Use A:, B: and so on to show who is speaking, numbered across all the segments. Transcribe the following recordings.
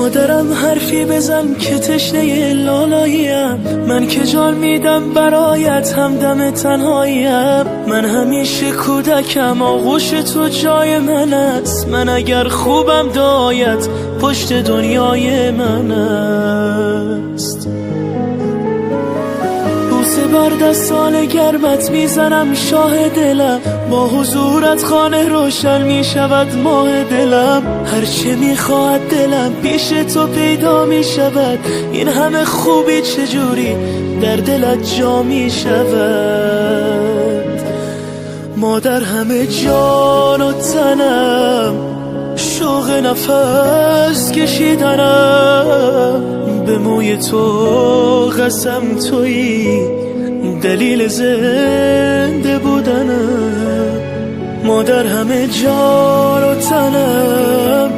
A: مادرم حرفی بزن که تشنه لالاییم، من که جان میدم برایت همدم تنهاییم. من همیشه کودکم، آغوش تو جای من است. من اگر خوبم دایت پشت دنیای من است. بوسه بر دستان گرمت میزنم شاه دلم، با حضورت خانه روشن میشود ماه دلم. هرچه میخواهد دلم پیش تو پیدا میشود، این همه خوبی چجوری در دلت جا میشود. مادر همه جان و تنم، شوق نفس کشیدنم، به موی تو قسم تویی دلیل زنده بودنم. مادر همه جان و تنم،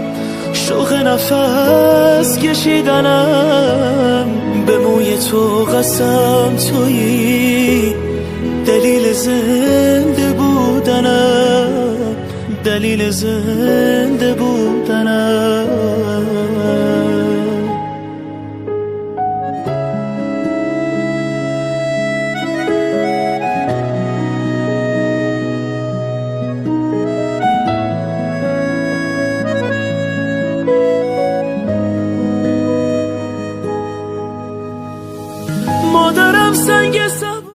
A: شوق نفس کشیدنم، به موی تو قسم تویی دلیل زنده بودنم، دلیل زنده بودنم. مادرم سنگ صبر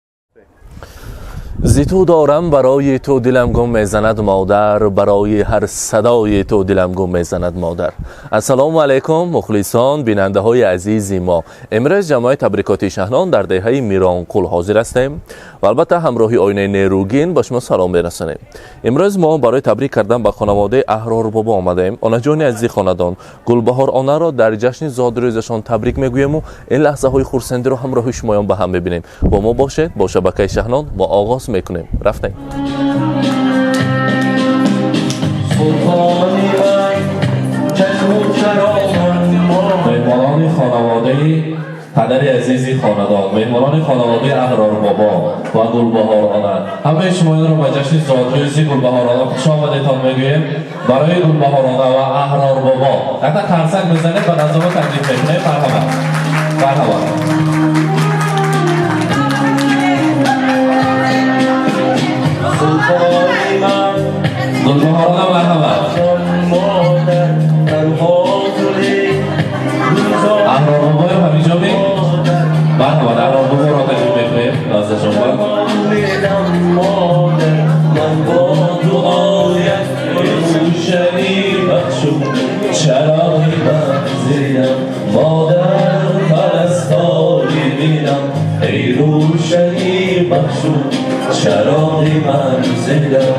B: ز تو دارم برای تو دلم گم میزند مادر، برای هر صدای تو دلم گم میزند مادر. السلام علیکم مخلصان، بیننده های عزیز ما. امروز جماعت تبریکاتی شهنان در دهه میرانقل حاضر هستیم و البته همراهی آینه نیروگین با شما سلام برسانیم. امروز ما برای تبریک کردن به خانواده احرار بابا آمدیم. آنها جان عزیز خاندان گلبهار آنها را در جشن زادروزشان تبریک میگوییم و این لحظه های خرسندی را همراه شمایان به هم ببینیم. با ما باشید با شبکه شهنان ما آغاز میکنیم. رفتیم. مهمانان خانواده پدر عزیزی خاندان، مهمانان خانواده احرار بابا و گلبهار آنها، همه شما را به جشن زادروزی گلبهار آنها خوش آمدیتان میگوییم. برای گلبهار آنها و احرار بابا حتی قرصک میزنیم و نظام تکلیف میکنیم. مرحبا مرحبا. گلبهار آنها مرحبا. احرار بابا همینجا می مرحبا. احرار بابا را تکلیف میکنیم. نازشون من با دعایت روشنی بخشو چراغی منزلم، مادر پرستاری بینم، ای روشنی بخشو چراغی منزلم.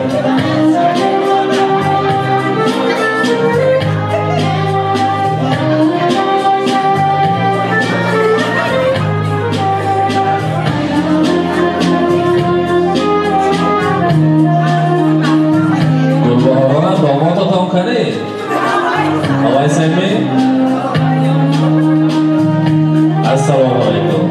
B: آقای سمی السلام علیکم.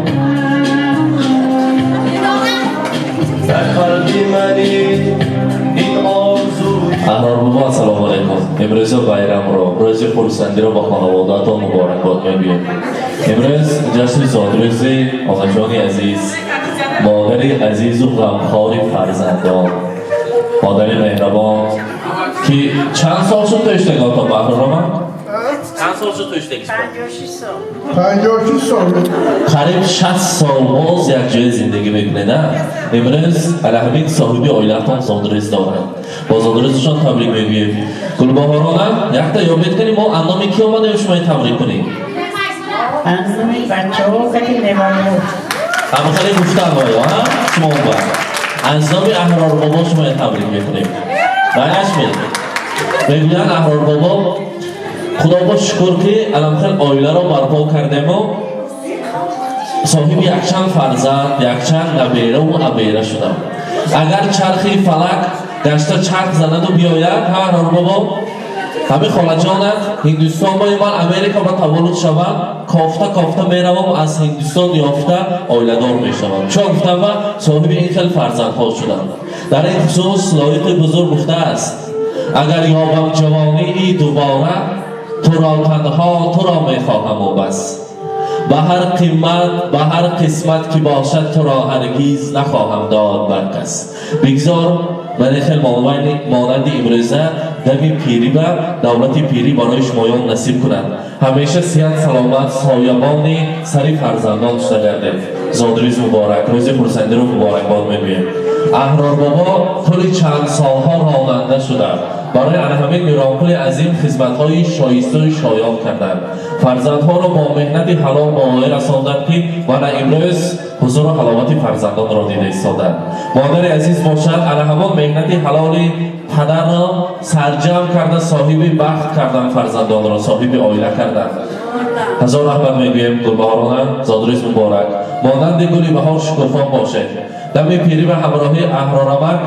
B: احرار بابا السلام علیکم. امروز بایرام رو، روز خرسندی رو با خانواده‌تان مبارکباد میگویم. امروز جشن زادروز آقا جان عزیز، مادر عزیز و غمخوار فرزندان، مادر مهربان که چند سال شد تو اشتگاه تا بهرام من؟ چند سال شد تو اشتگاه؟
C: 56 سال.
D: 56 سال.
B: قریب 60 سال باز یک جای زندگی میکنه نه؟ امروز الهمین صاحبی آیلتان زادروز دارن. با زادروزشان تبریک میگوییم. گلبهارانم یک تا یاد کنیم ما اندامی کی آمدیم شما تبریک کنیم؟
C: اندامی بچه‌ها خیلی نمایان.
B: هم خیلی گفتن آیا ها؟ شما با اندامی احرار بابا شما تبریک میکنیم. برگشت میگویند احرار بابا خدا با شکر که الان آیله را برپا کردیم و صاحب یکچند فرزند، یکچند نبیره و ابیره شدم. اگر چرخی فلک گشته چرخ زند و بیاید احرار بابا همه خاله جانت هندوستان با من امریکا با تولد شوند، کافته کافته میروم از هندوستان یافته آیله دار میشوم. چون گفتم و صاحب این خیلی فرزندها شدم. در این خصوص لایق بزرگ گفته است اگر یابم جوانی ای دوباره Туро танҳо туро мехоҳам ва бас. Ба ҳар қимат, ба ҳар қисмат ки бошад, туро ҳаргиз нахоҳам дод бар кас. Бигзор ман хел монанди имрӯза дами пирӣ ва давлати пирӣ барои шумоён насиб кунад. Ҳамеша сиҳат, саломат, соябони сари фарзандон шуда гардед. Зодрӯз муборак, рӯзи хурсандиро муборакбод мегӯем. Аҳрор бобо тӯли чанд солҳо ронанда шуда, барои ана ҳамин Миронқули азим хизматҳои шоистаю шоён карданд. Фарзандҳоро бо меҳнати ҳалол ба воя расонданд, ки мана имрӯз ҳузуру ҳаловати фарзандонро дида истоданд. Модари азиз бошад, ана ҳамон меҳнати ҳалоли падарро сарҷамъ карда, соҳиби бахт кардан, фарзандонро соҳиби оила карданд. Ҳазор раҳмат мегӯем. Гулбаҳорона, зодрӯз муборак, монанди гули баҳор шукуфон бошед. Дами пирӣ ва ҳамроҳии Аҳрорамак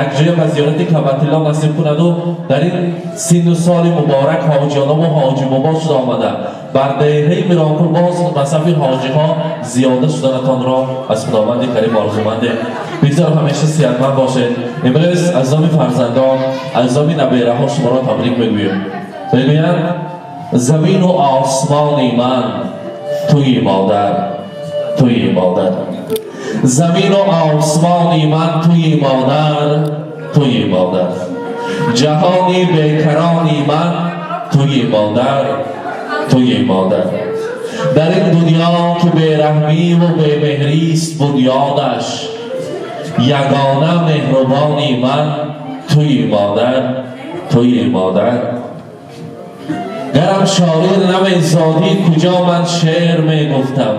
B: якҷоя ба зиёрати Кабатилло насиб кунаду дар ин синну соли муборак ҳоҷиёнаву ҳоҷибобо шуда омада, бар деҳаи Миронқул боз ба сафи ҳоҷиҳо зиёда шуданатонро аз Худованди Карим орзумандем. Бигзор ҳамеша сиҳатманд бошед. Имрӯз аз номи фарзандон, аз номи набераҳо шуморо табрик мегӯем. Мегӯянд: замину осмони ман туи модар, туи модар. Замину осмони ман туи модар, туи модар. Ҷаҳони бекарони ман туи модар, туи модар. Дар ин дунё ки бераҳмиву бемеҳрист бунёдаш, ягона меҳрубони ман туи модар, туи модар. Гарам шоир намезодӣ, куҷо ман шеър мегуфтам?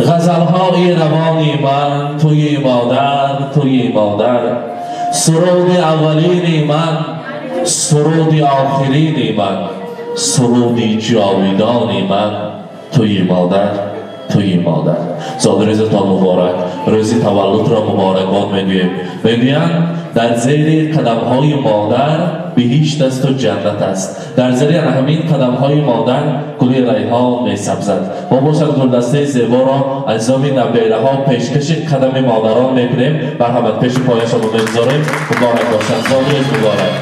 B: Ғазалҳои равони ман туи модар, туи модар. Суруди аввалини ман, суруди охирини ман, суруди ҷовидони ман туи модар, туи модар. Зодрӯзатон муборак, рӯзи таваллудро муборакбод мегӯем. Мегӯянд, дар зери қадамҳои модар биҳишт асту ҷаннат аст. Дар зери ана ҳамин қадамҳои модар гули райҳон месабзад. Мо бошад гулдастаи зеборо аз номи набераҳо пешкаши қадами модарон мекунем. Марҳамат, пеши пояшонро мегузорем. Муборак бошад, зодрӯз муборак.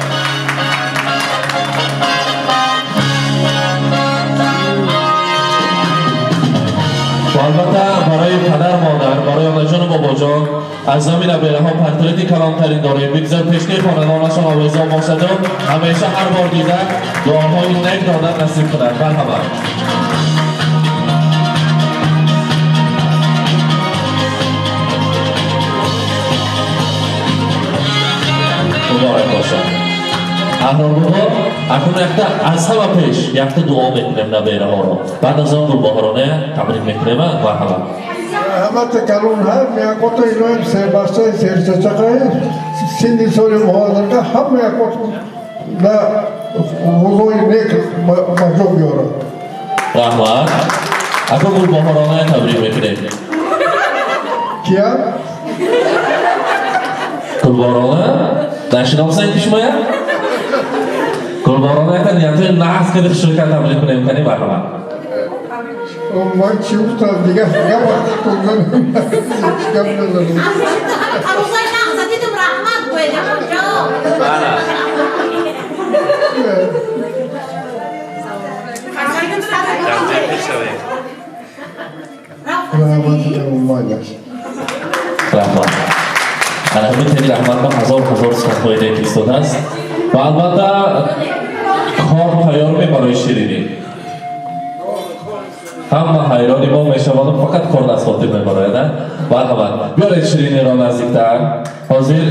B: Ва албатта, барои падар, модар, барои онаҷону бобоҷон аз номи набераҳо портрети калонтарин дорем. Бигзор пешкаи хонадонашон овезон бошаду ҳамеша ҳар бор дида дуоҳои нек додан насиб кунад. Марҳамат. Муборак бошад. Аҳрор бобо, акнун якта аз ҳама пеш якта дуо мекунем набераҳоро, баъд аз он гулбаҳорона табрик мекунем. Марҳамат.
D: Раҳмати калон. Ҳам якота илоҳим сербастаи серчачақаи синни соли муҳозирга ҳама якот на ҳузури нек ба ҷо биёрад.
B: Раҳмат. Акнун гулбаҳорона табрик мекунем.
D: Кия?
B: Гулбаҳорона нашиносем ки шумоя? Гулбаҳорона якта ниятҳои нағз киди хушрӯкан табрик кунем. Кани, марҳамат.
D: Ман чӣ гуфтам дига? Гап гап назанам.
E: Арӯзаи нағза дидум, раҳмат гӯед, ҷо.
B: Ана.
D: Раҳмати калон, майлаш.
B: Раҳмат. Ана ҳамин тери раҳмат ба ҳазор ҳазор суханҳои нек истодааст. Ва албатта, кор тайёр ме барои ширинӣ? Ҳама ҳайрони мо мешаваду фақат кор аз хотир мебарояд. Марҳамат, биёред шириниро наздиктар ҳозир.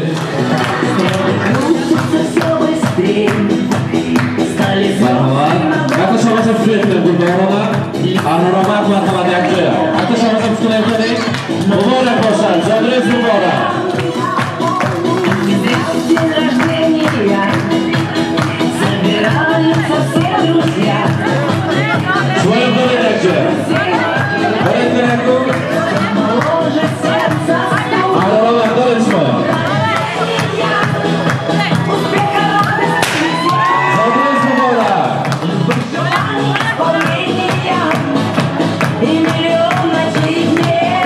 B: Марҳамат, якта шомаса пушт гулбаҳорона, Аҳрорамак, марҳамат, якҷоя якта шомаса пуштунем кунед. Муборак бошад, зодрӯз муборак.
F: День рождения, собираются все друзья.
B: Шумоям доред якҷоя доред кунед.
F: Моложе сердца.
B: Аҳрорамак, доред шумоям.
F: Успеха, радости,
B: Зодрӯз муборак.
F: исполнения и миллион ночей дней.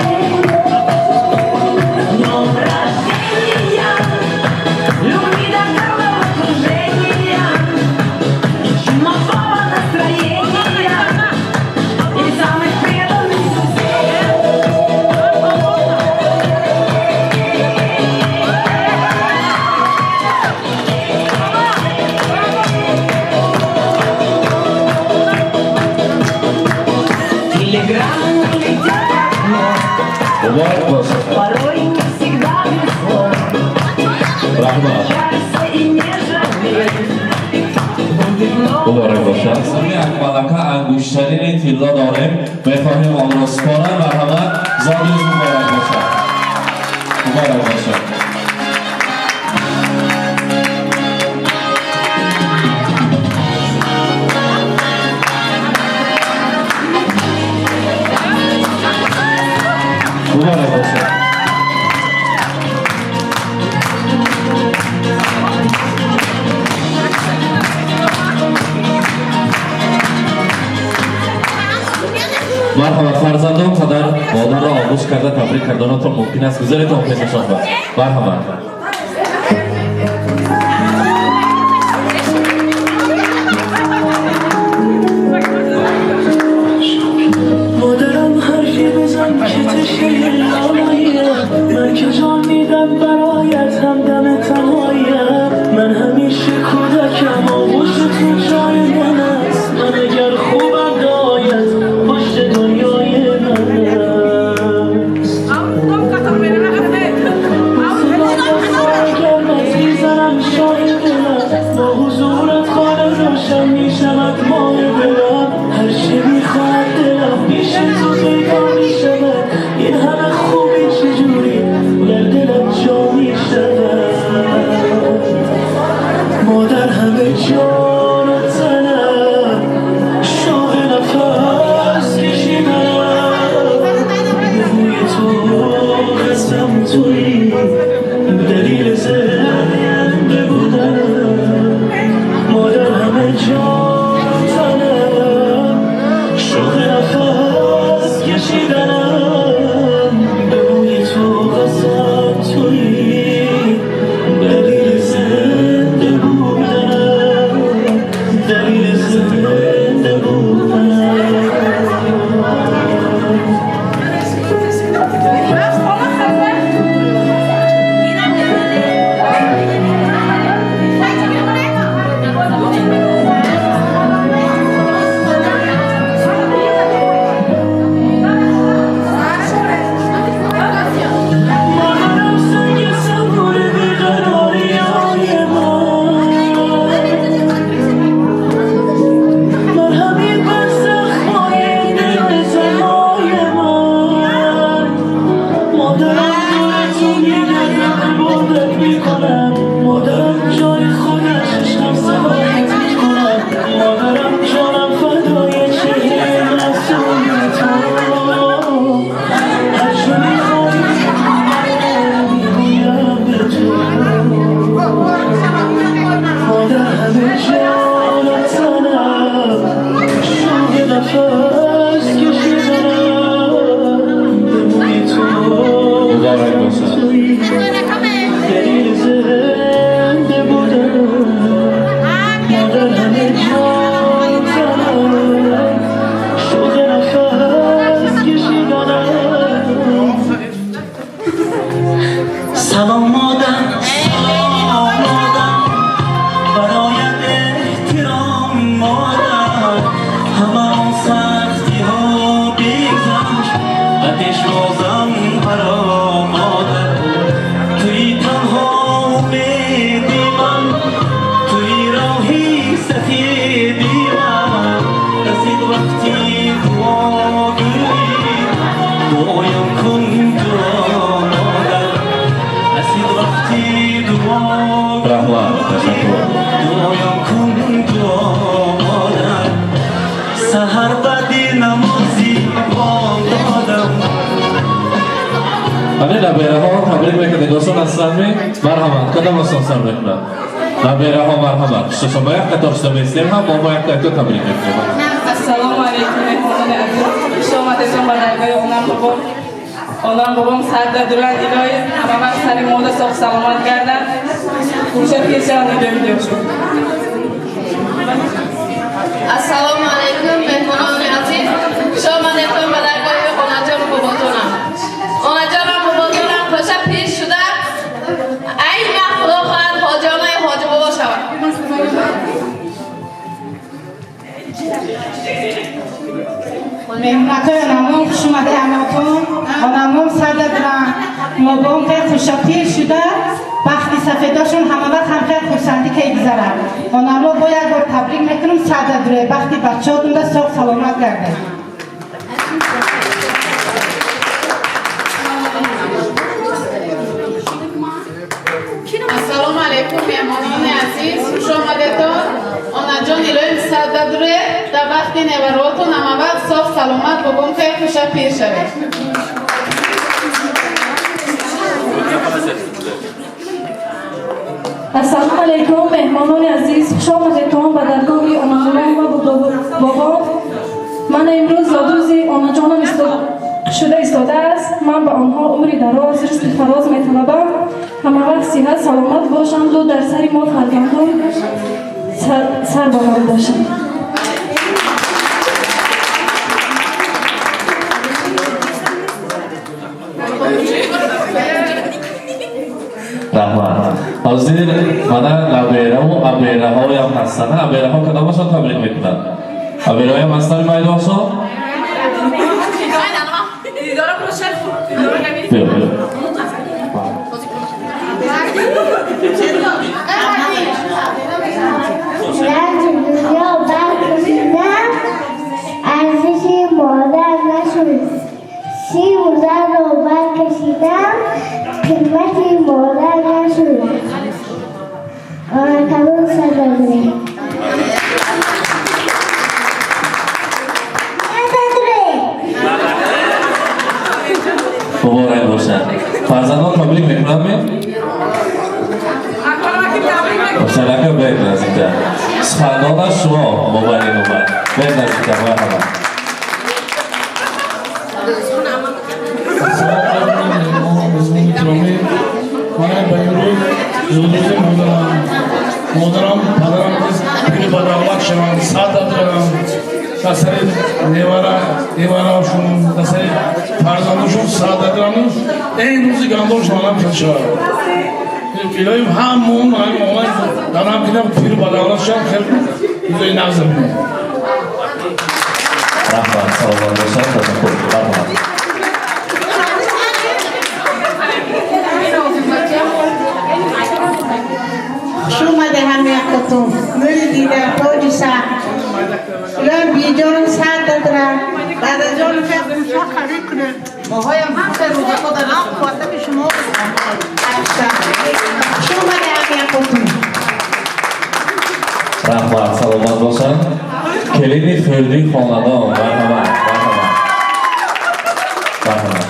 F: С днем рождения, любви до головокружения, чумового настроения.
B: Муборак бошад. Сами Акмалака ангуштарини тилло дорем, мехоҳем онро супорам. Марҳамат, зодрӯз муборак бошад. Муборак бошад. Муборак бошад. Марҳамат, фарзандон падар модарро оғӯш карда табрик карданатон мумкин аст. Гузаритон пешашон ба. Марҳамат.
A: مادرم حرفی بزن که تشنه لالاییم، من که جان میدم برایت همدم تنهاییم، من همیشه کودکم آغوش تو جای من است، من اگر خوبم دایت پشت دنیای من است. گرمت میزنم شاه دلم، با حضورت خانه روشن میشود ماه دلم، هرچی میخواهد دلم پیش تو پیدا میشود، این همه خوبی چجوری در دلم جا میشود. مادر همه جان و تنم، شوق نفس کشیدم، به بوی تو قسم تویی دلیل زنده بودنم. مادر همه جان و تنم، شوق نفس کشیدنم، به بوی تو قسم تویی دلیل زنده بودنم، دلیل زنده بودنم. مادرم سنگ صبور بیقراری های من، مرهمی بر زخمای دل تنهای من، مادرم دور تو میگردم عبادت میکنم، مادرم جای خودش عشقم سوارت میکنم، مادرم جانم فدای چهره معصوم تو، هرچه میخوای میگویم به تو. مادر همه جان و تنم، شوق نفس کشیدنم، به بوی تو
B: مبارک باشد.
A: دلیل زنده بودنم. مادر همه جان و تنم، شوق نفس کشیدنم. سلام مادر، سلام مادر، برایت احترام مادر، همه آن سختی ها بگذشت و پیشوازم برا مادر، توی تنها امیدی من، توی راهی سفیدی من، رسید وقتی دعا گویی، دعایم کن دعا مادر، رسید وقتی دعا
B: Раҳмат, ташаккур.
A: دعایم کن دعا مادر، سحر بعد نمازی وام دادم.
B: Ҳамин набераҳо табрик мекунед, осон ҳастандми? Марҳамат, кадом осон сар мекунад? Набераҳо марҳамат. Шумо ба як қатор шуда меистем, ҳам мо як якто табрик мекунем.
G: Ассалому алайкум, меҳмонони азиз. Хуш омадетон ба даргоҳи онам бобом. Онам бобом сарда дуранд, илоҳи ҳама вақт сари мода соғ саломат гарданд. Хуршед пешаванд идоми шуд.
E: Ассалому алайкум, меҳмонони азиз. Хуш омадетон ба даргоҳи онаҷону бобоҷонам. Онаҷонам, бобоҷонам хоша пир шуда, ай вақт худо хоҳад ҳоҷионаи ҳоҷи бобо шавад.
C: Меҳмонатои онамон хуш омади ҳаматон. Онамон сарда дуранд. Мобом хеле хушапир шуда. Бахти сафедошон ҳама вақт ҳамхел хурсандӣ ки гузарад. Онамро бо як бор табрик мекунам, сада дуре бахти бачаҳотунда соғ саломат гардад.
E: Ассалому алайкум, меҳмонони азиз, хуш омадетон. Онаҷон, илоҳим сада дуре, дар бахти неваротон ҳама вақт соғ саломат бобом ки хуша пир шавед.
H: Ассалому алайкум, меҳмонони азиз, хуш омадетон ба даргоҳи онаҷонам ва бобом. Ман имрӯз зодрӯзи онаҷонам шуда истодааст. Ман ба онҳо умри дароз, ризқи фароз металабам. Ҳама вақт сиҳат саломат бошанду дар сари мо фарзандон сарбаланд бошанд.
B: Раҳмат. Ҳозир мана набераву абераҳоям ҳастанд. Абераҳо кадомашон табрик мекунанд? Абераҳоям ҳастанд майдоншон? Биё, биё.
I: رنج دنیا برکشیدم، ارزش مادر نشد. سیم زن رو برکشیدم، خدمت مادر نشد. آنکلون صدقه.
B: Муборак бошад. Фарзандон табрик мекунанд? Шарака бед наздиктар. Сухандона шумо мубарик мубарак. Бед наздиктар, марҳамат.
J: Ман ба имрӯз зодрӯзи модарам, модарам, падарам пири ба давлат шаванд, саъдат раванд, дар сари невараашон, дар сари фарзандошон саъдат раванд, ин рӯзи гандошон ҳам хел шавад. Илоҳим ҳамон дарам кидам пири ба давлат шаванд, хел рӯзои нағз бинем.
B: Раҳмат, саломат бошанд, ташаккур. Марҳамат.
C: Хуш омаде ҳам якотон. Нури дида, тоҷи сар. Илоҳим биҷонам саъдат ра. Дадаҷон хел
K: хуша қариб кунед. Моҳоям ҳам хел рӯзако дарам қувватами шумо.
C: Хуш омаде ҳам якотон.
B: Раҳмат, саломат бошанд. Келини хурди хонадон, марҳамат, марҳамат. Марҳамат.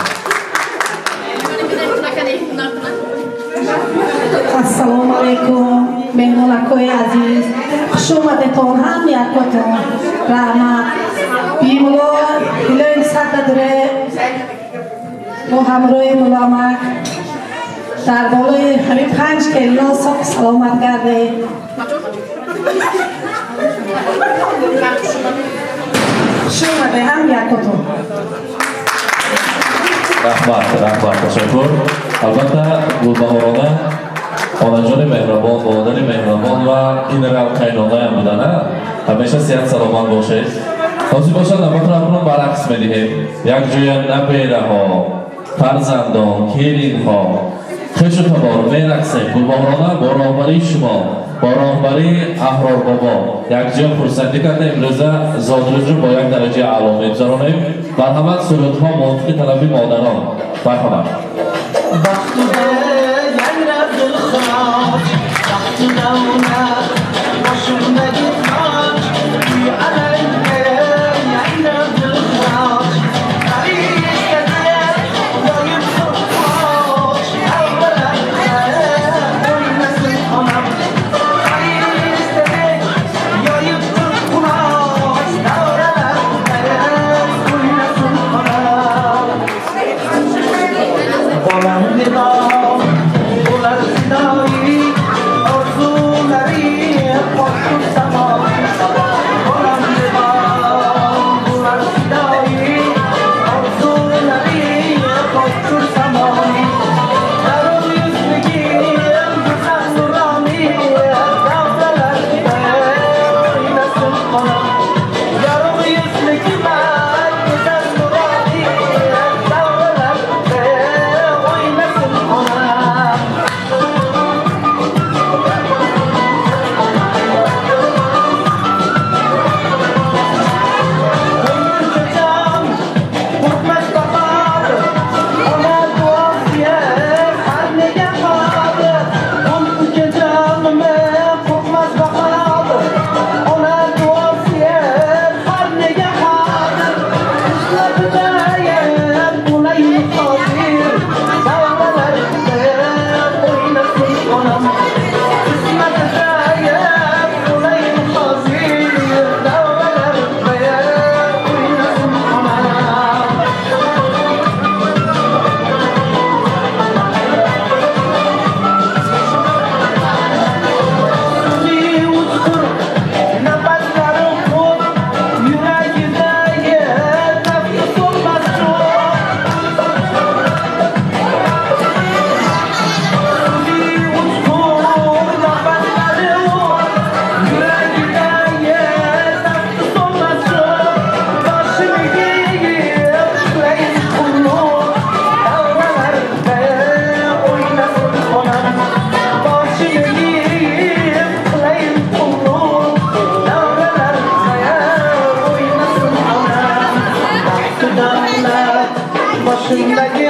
C: Ассалому алайкум, меҳмонакҳои азиз, хуш омадетон ҳам якотон. Раҳмат. Бимулло, илоҳим садда дуре, мо ҳамроҳи муллоамак дар болои ҳамин 5 келино соқ саломат гардед. Хуш омаде ҳам якотон.
B: Раҳмат, раҳмат, ташаккур. Албатта, Гулбаҳорона онаҷони меҳрабон, модари меҳрабон ва генерал қайнонаям будан, ҳамеша сиҳат саломат бошед. Ҳозир бошад, навбатро акнун ба рақс медиҳем. Як ҷоя набераҳо, фарзандон, келинҳо, хешу табор мерақсем. Гулбаҳорона бо роҳбарии шумо, бо роҳбарии Аҳрор бобо якҷоя хурсандӣ карда имрӯза зодрӯзро бо як дараҷаи аъло мегузаронем. Марҳамат, сурудҳо мувофиқи талаби модарон. Марҳамат.
A: Bolam
L: Boshimdagi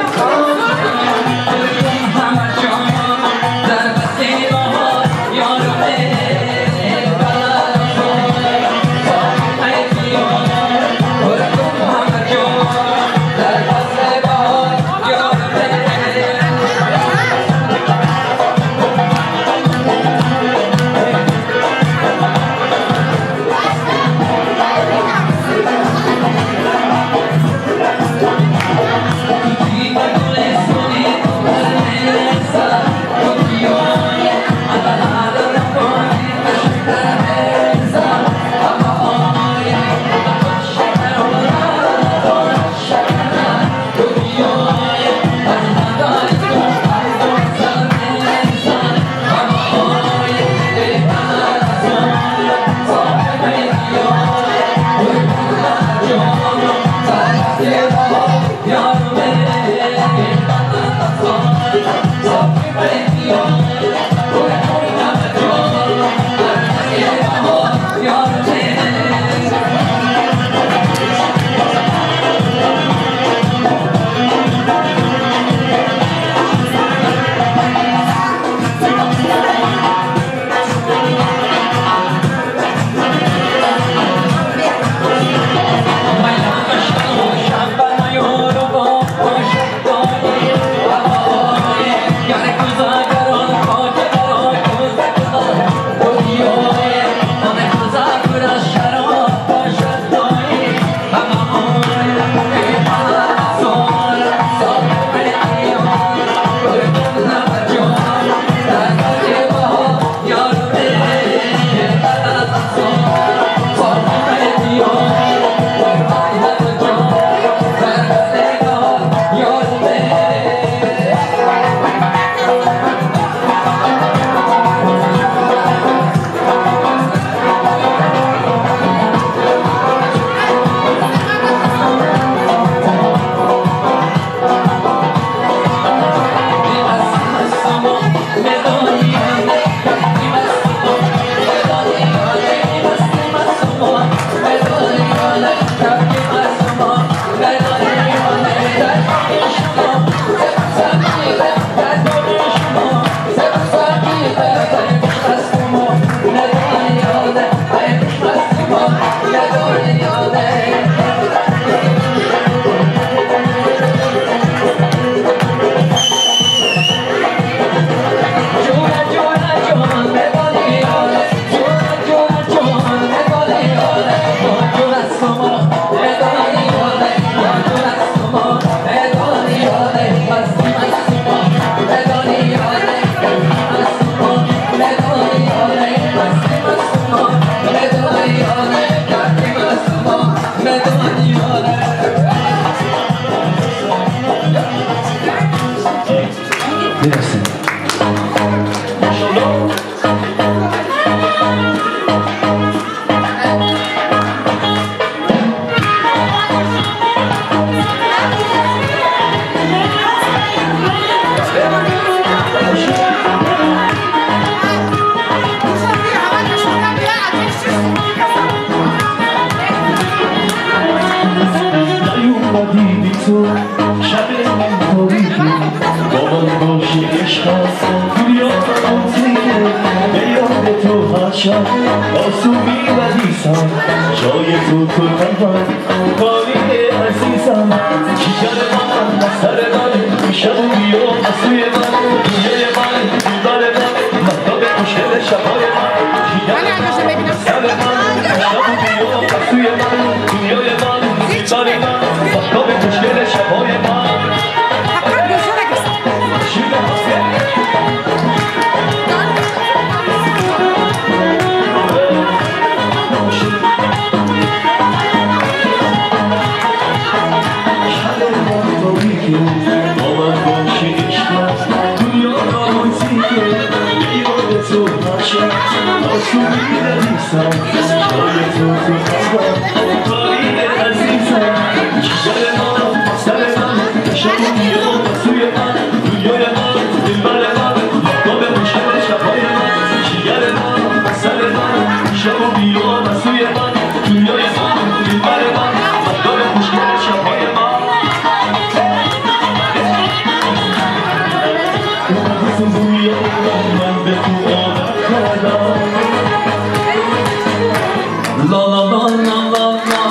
A: ла ла ла ла ла ла.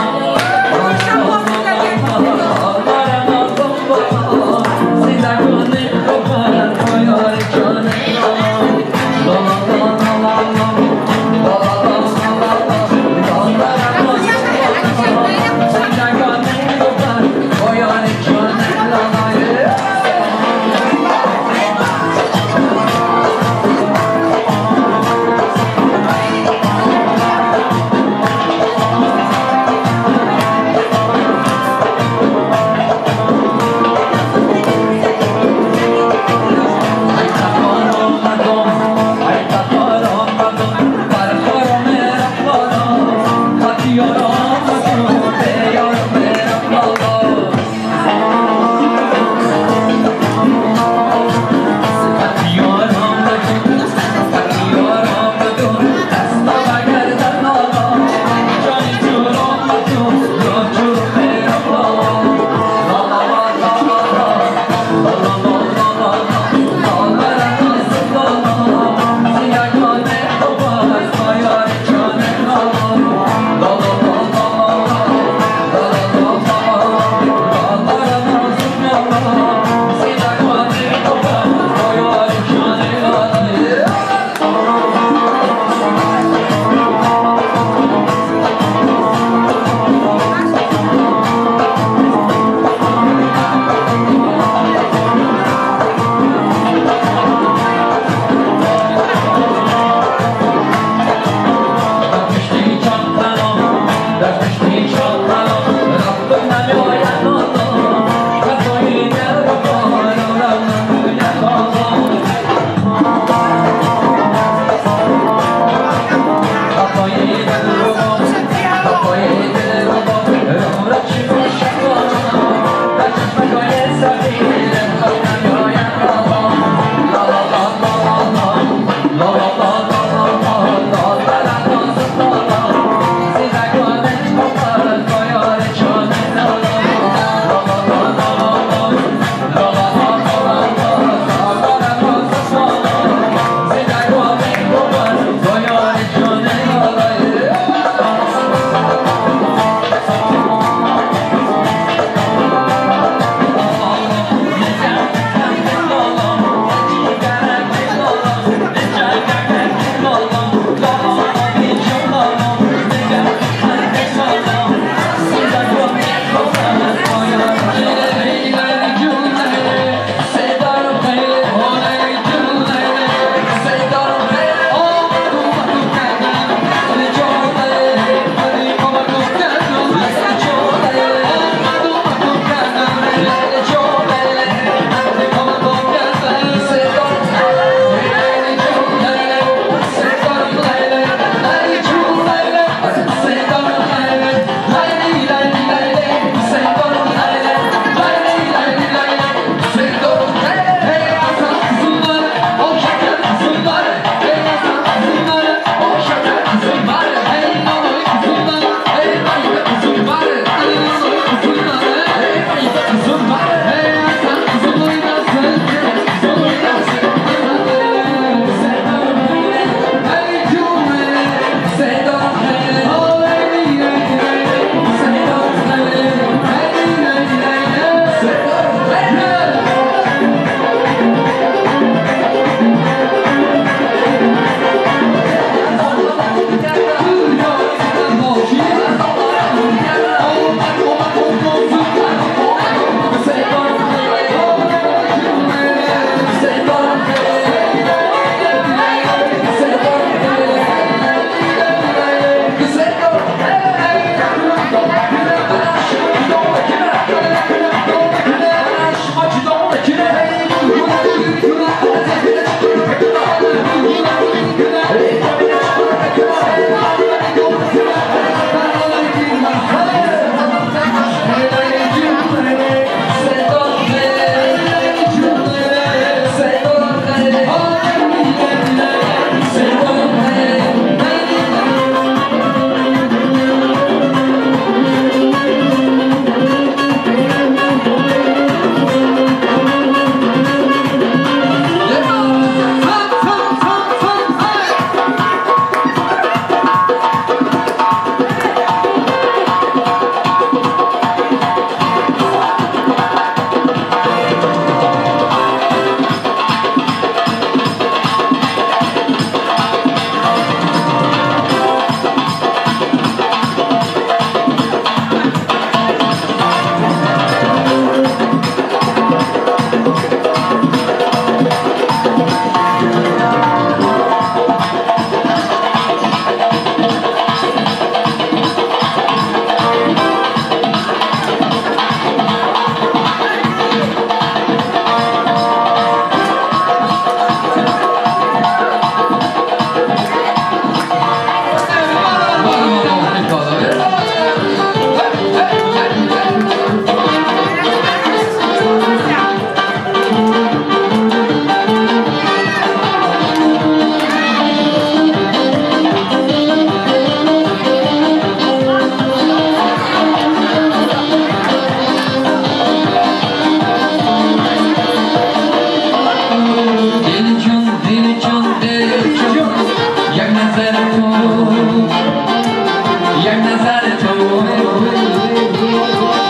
L: نظر تو،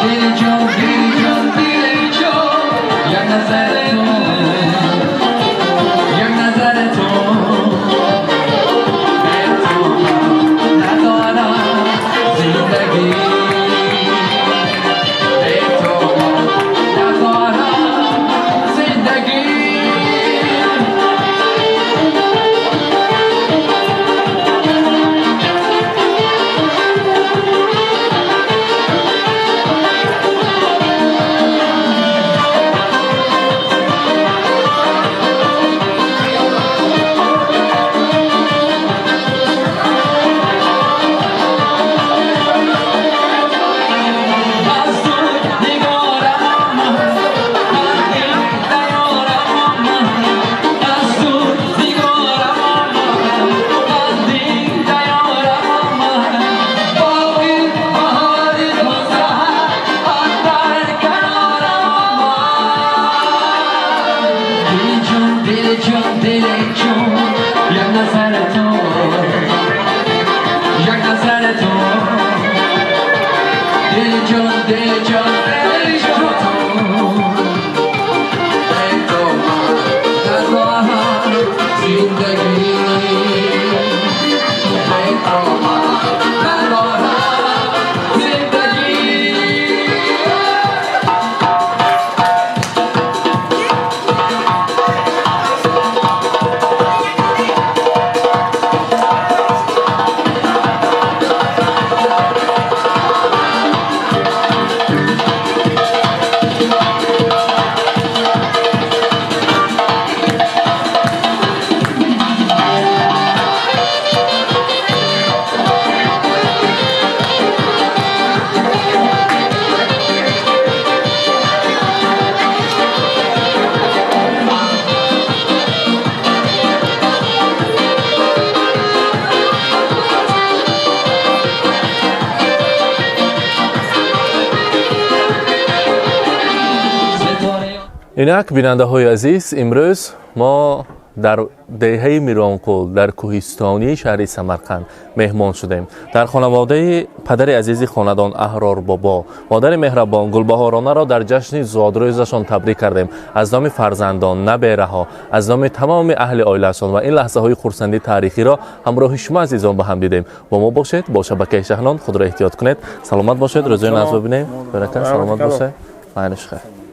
L: دل جان دل جان دل جان، یک نظر تو، یک نظر تو، به تو ندارم زندگی، به تو ندارم زندگی. از تو نگارم آمد، قلبی دیارم آمد، از تو نگارم آمد، قلبی دیارم آمد، باقی بهار تازه اندر کنارم آمد. دل جان دل جان دل جان، یک نظر تو، یک نظر تو، دل جان دل جان دل جان، به تو من ندارم زندگی، به تو من ندارم زندگی.
B: Инак, бинандаҳои азиз, имрӯз мо дар деҳаи Миронқул дар кӯҳистонии шаҳри Самарқанд меҳмон шудем. Дар хонаводаи падари азизи хонадон Аҳрор бобо, модари меҳрабон Гулбаҳоронаро дар ҷашни зодрӯзашон табрик кардем. Аз номи фарзандон, набераҳо, аз номи тамоми аҳли оилаашон ва ин лаҳзаҳои хурсандии таърихиро ҳамроҳи шумо азизон ба ҳам дидем. Бо мо бошед, бо шабакаи Шаҳнон. Худро эҳтиёт кунед, саломат бошед, рӯзои нағз бибинем. Баракат, саломат бошед, майли, хайр.